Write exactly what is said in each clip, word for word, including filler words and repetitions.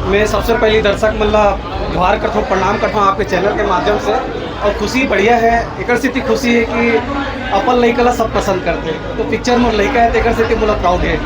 मैं सबसे पहली दर्शक मन ला जोहार करथों, प्रणाम करथों आपके चैनल के माध्यम से। और खुशी बढ़िया है, एकर सेती खुशी है कि अपन लइका ला सब पसंद करथे। तो पिक्चर मोर लइका है, तो एकर सेती मोला प्राउड है।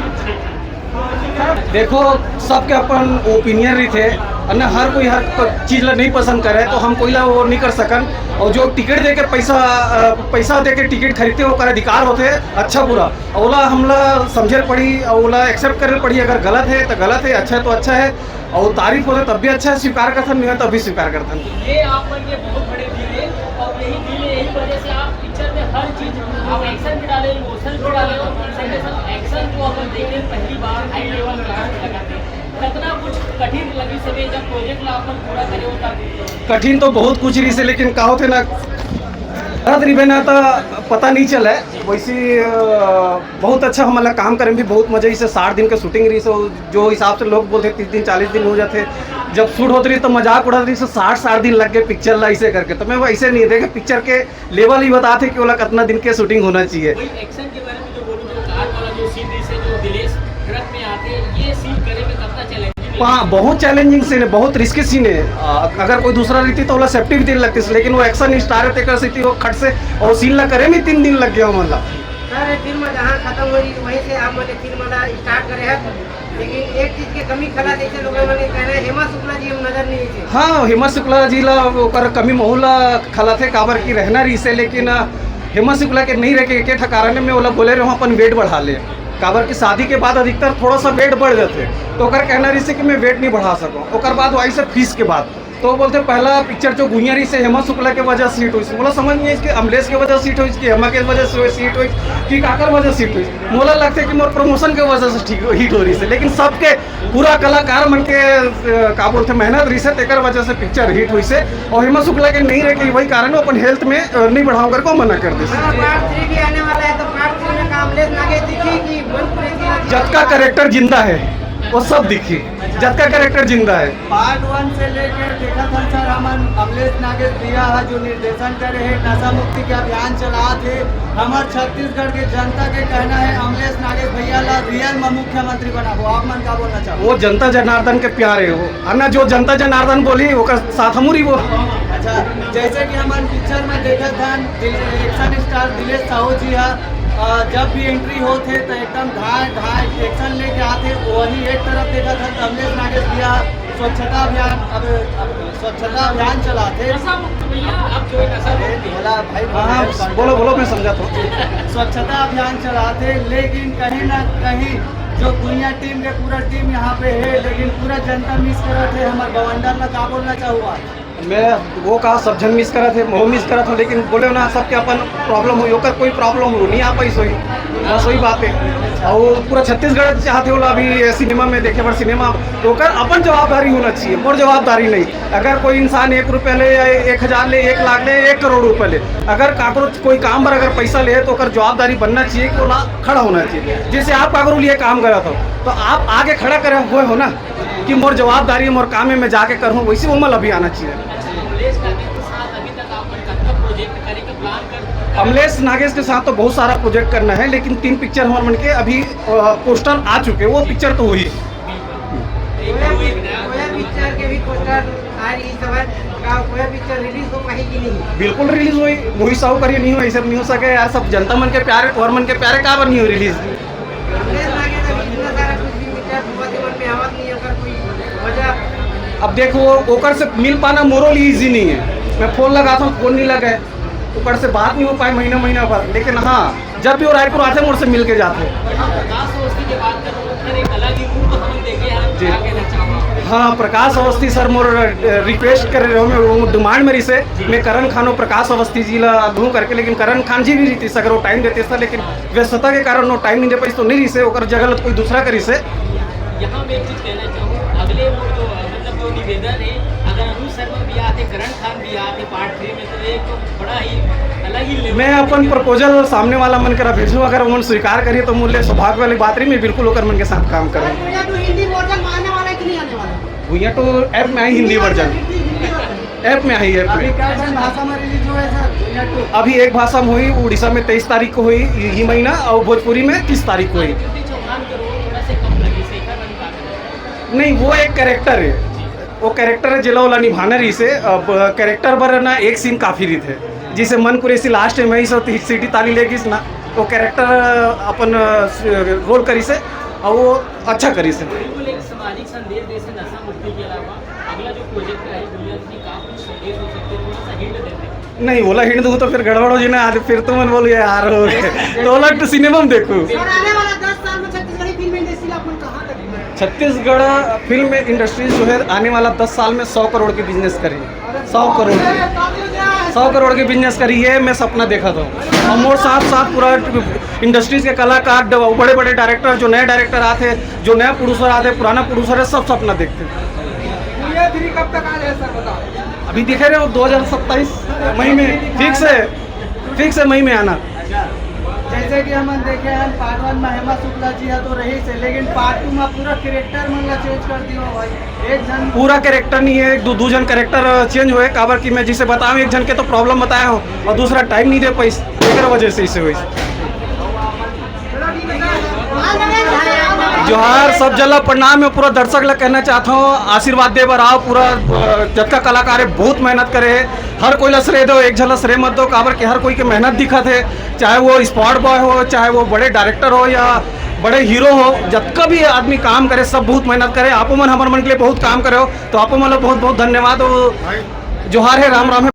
देखो, सबके अपन ओपिनियन रहिथे, और ना हर कोई हर प-, चीज ला नहीं पसंद करे, तो हम कोई ला वो नहीं कर सकन। और जो टिकट दे के पैसा, अ, पैसा दे के टिकट खरीदथे, ओकर अधिकार होथे, अच्छा बुरा। और ओला हमला समझे ल पड़ी, और ओला एक्सेप्ट करे ल पड़ी। अगर गलत है तो गलत है, अच्छा है तो अच्छा है। और तारीफ होथे तब भी अच्छा है, स्वीकार करथन, नहीं हो तब भी स्वीकार करथन। ये आप मन के बहुत बड़े दिल है, और यही दिल है, यही वजह से आप पिक्चर में हर चीज, आप एक्शन भी डाले, इमोशन भी डाले, और संगे साथ एक्शन जो अपन देखे पहली बार हाई लेवल क्लास में लगा थे, कितना कुछ कठिन लगी सके जब प्रोजेक्ट ला अपन पूरा करे हो तब? कठिन तो बहुत कुछ रहिसे, लेकिन का होथे ना, करत रहिबे ना त पता नहीं चले। वैसे, अ, बहुत अच्छा हमन ला काम करे में भी बहुत मजा आइसे। साठ दिन के शूटिंग रहिसे, जो हिसाब से लोग बोलथे तीस दिन चालीस दिन हो जाथे, जब शूट होत रहिस तो मजाक उड़ात रहिस, साठ साठ दिन लग गए पिक्चर ला ऐसे करके। तो मैं वैसे नहीं देखे, पिक्चर के लेवल ही बताथे कि ओला कितना दिन के शूटिंग होना चाहिए। वही एक्शन के बारे में जो बोलूं, जो कार वाला जो सीन रहिसे, जो दिलेश ट्रक में आथे, ये सीन करे में कितना चैलेंजिंग? हाँ, बहुत चैलेंजिंग सीन है, बहुत रिस्की सीन है। अ, अगर कोई दूसरा रहिते तो ओला सेफ्टी भी देने लगती, लेकिन वो एक्शन स्टार है, तेकर सेती वो खट से और सीन ला करे में तीन दिन लग गया हमन ला। सर, ये फिल्म जहाँ खत्म हो रही, वहीं से आप मन फिल्म वाला स्टार्ट करे हैं, लेकिन एक चीज के कमी खला, जैसे लोगों ने कहना है, हेमा शुक्ला जी हम नजर नहीं आइसे। हाँ, हेमा शुक्ला जी ला ओकर कमी महू ला खला थे, काबर की रहना रहिसे, लेकिन, अ, हेमा शुक्ला के नहीं रह के एक ठा कारण में ओला बोले रहो अपन वेट बढ़ा ले, काबर की शादी के बाद अधिकतर थोड़ा सा वेट बढ़ जाथे, तो ओकर कहना रहिसे कि मैं वेट नहीं बढ़ा सकूँ। ओकर बाद वो आइसे फीस के बाद तो बोलथे, पहला पिक्चर जो गुइया रहिसे हेमा शुक्ला के वजह से हिट होइस। मोला समझ नहीं आइस कि अमलेश के वजह से हिट होइस, कि हेमा के वजह से हिट होइस, कि काकर वजह से हिट होइस। मोला लगथे कि मोर प्रमोशन के वजह से ठीक हिट हो रहिसे, लेकिन सबके पूरा कलाकार मन के, अ, का बोलथे, मेहनत रहिसे, तेकर वजह से पिक्चर हिट होइसे। और हेमा शुक्ला के नहीं रह के वही कारण वो अपन हेल्थ में, अ, नहीं बढ़ाऊं करके मना कर दिस। हाँ, पार्ट थ्री भी आने वाला है, तो पार्ट थ्री में का अमलेश नागेश दिखी कि मन प्रीत की? जतका कैरेक्टर जिंदा है, वो सब दिखी। जतका कैरेक्टर जिंदा है। पार्ट वन से लेके देखा था सर, हमन अमलेश नागेश भैया हा जो निर्देशन करे है, नशा मुक्ति के अभियान चलात है, हमर छत्तीसगढ़ के जनता के कहना है अमलेश नागेश भैया ला रियल में मुख्यमंत्री बनाबो। आप मन का बोलना चाहो? वो जनता जनार्दन के प्यार है वो, और ना जो जनता जनार्दन बोली ओकर साथ हमू रहिबो। अच्छा, जैसे कि हमन पिक्चर में देखा था दिल-, एक्शन स्टार दिलेश साहू जी हा, अ, जब भी एंट्री होत है तो एकदम धाए धाए एक्शन लेके आते, वही एक तरफ देखा था तो अमलेश नागेश भैया स्वच्छता अभियान, अब, अब स्वच्छता अभियान चलाते। नशा मुक्त भैया, अब जो है नशा मुक्त। बोला भाई, हाँ, हाँ, बोलो, बोलो, मैं समझा था। स्वच्छता अभियान चलाते, लेकिन कहीं ना कहीं जो गुइया टीम के पूरा टीम यहाँ पे है, लेकिन पूरा जनता मिस करत है। हमारे बवंडर ला का बोलना चाहूँगा? मैं वो कहा, सब जन मिस करत है, मैं मिस करत हूँ, लेकिन बोले ना, सबके अपन प्रॉब्लम हुई, ओकर कोई प्रॉब्लम हो नहीं आ पाई सोई, बस वही बात है। और वो पूरा छत्तीसगढ़ चाहते होला अभी ये सिनेमा में देखे बर सिनेमा, तो ओकर अपन जवाबदारी होना चाहिए, मोर जवाबदारी नहीं। अगर कोई इंसान एक रुपया ले या एक हजार ले, एक लाख ले, एक करोड़ रुपया ले, अगर काकरो कोई काम पर अगर पैसा ले तो ओकर जवाबदारी बनना चाहिए कि ओला खड़ा होना चाहिए। जैसे आप काकरो लिए काम करत हो तो आप आगे खड़ा करे हुए हो ना कि मोर जवाबदारी है, मोर काम है, मैं जाके करूँ, वैसे वो मल अभी आना चाहिए। अच्छा, अमलेश नागेश के साथ अभी तक आप मन कतका प्रोजेक्ट करे के प्लान कर? अमलेश नागेश के साथ तो बहुत सारा प्रोजेक्ट करना है, लेकिन तीन पिक्चर हमारे मन के अभी, अ, पोस्टर आ चुके, वो पिक्चर तो हुई। कोया पिक्चर के भी पोस्टर आ रही इस समय, का कोया पिक्चर रिलीज हो पाई कि नहीं? बिल्कुल रिलीज हुई, मोहित साहू करिए नहीं हो, ऐसे नहीं हो सके यार, सब जनता मन के प्यारे, तोहर मन के प्यारे, काबर नहीं हो रिलीज? अमलेश नागेश अभी इतना सारा कुछ भी पिक्चर बहुत ही मन में आवत नहीं है, ओकर कोई वजह? अब देखो, ओकर से मिल पाना मोरो लिए ईजी नहीं है। मैं फोन लगाता हूँ, फोन नहीं लगे, ओकर से बात नहीं हो पाए महीना महीना भर। लेकिन हाँ, जब भी वो रायपुर आते हैं, मोर से मिल के जाते हैं। प्रकाश अवस्थी के बात करूँ, फिर एक अलग ही रूप हम देखे हैं, जी। क्या कहना चाहूँगा? हाँ, प्रकाश अवस्थी सर मोर, अ, रिक्वेस्ट कर रहे हो, मैं वो डिमांड मेरी से, मैं करण खान और प्रकाश अवस्थी जी ला लूँ करके, लेकिन करण खान जी भी रहितिस अगर वो टाइम देतिस त, लेकिन व्यस्तता के कारण वो टाइम नहीं दे पाइस तो नहीं रहिसे, ओकर जगह ला कोई दूसरा करिसे। यहाँ मैं एक चीज कहना चाहूँ, अगले वो जो, मतलब, जो निवेदन है, अगर अनुज शर्मा भी आते, करण खान भी आते पार्ट थ्री में, तो एक तो बड़ा ही अलग ही लेवल मैं अपन प्रपोजल सामने वाला मन करा भेजूँ, अगर उमन स्वीकार करिए तो मोर लिए सौभाग्य वाली बात रही, मैं बिल्कुल ओकर मन के साथ काम करूँ। भैया, तो हिंदी वर्जन आने वाला है कि नहीं आने वाला? भैया, तो ऐप में आई Hindi version. Hindi version. App में आई, ऐप अभी में। कई ठन भाषा में रिलीज हुए सर, भैया टू? अभी एक भाषा में हुई, उड़ीसा में तेईस तारीख को हुई, यही महीना, और भोजपुरी में तीस तारीख को हुई। चौहान के रोल थोड़ा से कम लगे, शेखर वाली बात है। नहीं, वो एक कैरेक्टर है। वो कैरेक्टर हे जेला ओला निभाना रहिसे। अब कैरेक्टर बर ना एक सीन काफी रहिथे, जैसे मन कुरैशी लास्ट में ही सो सीटी ताली ले गिस ना, वो कैरेक्टर अपन रोल करिसे और वो अच्छा करिसे। बिल्कुल एक सामाजिक संदेश जैसे नशा मुक्ति के अलावा अगला जो प्रोजेक्ट है दुनिया की का कुछ संदेश हो सकते हैं, थोड़ा सा हिंट देते हैं। नहीं, ओला हिंट दूँ तो फिर गड़बड़ हो जाना, आज फिर तुमन बोलू यार हो गए। तो ओला तो सिनेमा में देखू। सर, आने वाला दस साल में छत्तीसगढ़ी फिल्म इंडस्ट्री ला अपन कहाँ तक लेके जाएंगे? छत्तीसगढ़ फिल्म इंडस्ट्री जो है आने वाला दस साल में सौ करोड़ की बिजनेस करी, सौ करोड़ की, सौ करोड़ की बिजनेस करी, ये मैं सपना देखा था। और मोर साथ साथ पूरा इंडस्ट्रीज के कलाकार, बड़े बड़े डायरेक्टर, जो नए डायरेक्टर आते, जो नया प्रोड्यूसर आते, पुराना प्रोड्यूसर है, सब सपना देखते। भैया थ्री कब तक आ जाए सर, बताओ। अभी दिखे रहे हो, दो हज़ार सत्ताईस मई में फिक्स है, फिक्स है मई में आना। जैसे कि हमन देखे हैं पार्ट वन में हेमा शुक्ला जी है तो रही से, लेकिन पार्ट टू में पूरा कैरेक्टर मन ला चेंज कर दियो भाई। एक जन पूरा कैरेक्टर नहीं है, दू दू जन कैरेक्टर चेंज हुए। काबर कि मैं जिसे बताऊँ, एक जन के तो प्रॉब्लम बताया हूँ और दूसरा टाइम नहीं दे पाइस, एकर वजह से इसे हुई। जोहार, सब जन ला प्रणाम। मैं पूरा दर्शक ला कहना चाहता हूँ, आशीर्वाद दे बर आओ। पूरा अ, जतका कलाकार है, बहुत मेहनत करे है। हर कोई ला श्रेय दो, एक झन ला श्रेय मत दो, काबर के हर कोई के मेहनत दिखत है, चाहे वो स्पॉट बॉय हो, चाहे वो बड़े डायरेक्टर हो या बड़े हीरो हो, जतका भी आदमी काम करे, सब बहुत मेहनत करे। आपो मन हमर मन के लिए बहुत काम करे हो, तो आपो मन ला बहुत बहुत धन्यवाद। जोहार है, राम राम है।